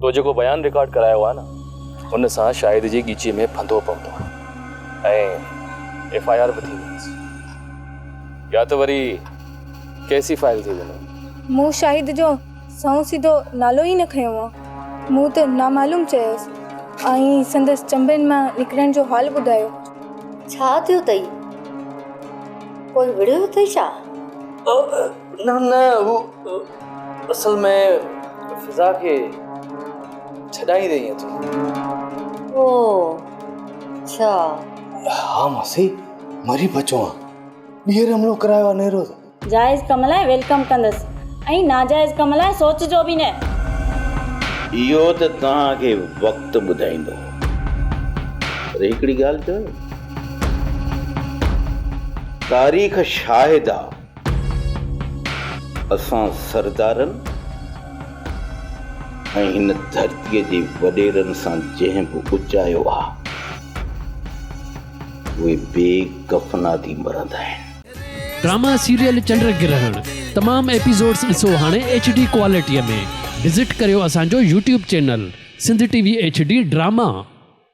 تو جيڪو بيان رڪارڊ ڪرايو آهي نه ان سان شاهد جي ڳچيء ۾ ڦندو پوندو ۽ ايف I R به ٿي ويندس يا ته وري ڪيس ئي فائل ٿي ويندو. مون شاهد جو سنئون سڌو نالو ئي نه کنيو آ. مون ته نامعلوم چيس ۽ سندس چنبن مان نڪرڻ جو حال ٻڌايو. ڇا ٿيو اٿئي؟ ڪوئي وڙهيو اٿئي ڇا؟ نه نه هو اصل ۾ فضا کي ڇڏائيندي ائين ٿيو. او اڇا. ها ماسي مري بچو آن ٻيهر حملو ڪرايو آ نيروز. جائز ڪم لاء welcome ڪندس ۽ ناجائز ڪم لاء سوچجو به نه. اهو ته توهان کي وقت ٻڌائيندو. پر هڪڙي ڳالهه چوان تاريخ شاهد آ اسان سردارن ۽ هن ڌرتيء جي وڏيرن سان جنهن به اچايو آ اهي بي ڪفنا ٿي مرندا آهن. ڊراما سيريل چنڊ گرهڻ تمام ايپيسوڊس ڏسو هاڻي ايڇ ڊي ڪوالٽي ۾ وزٽ ڪريو اسان جو YouTube channel Sindh T V H D drama.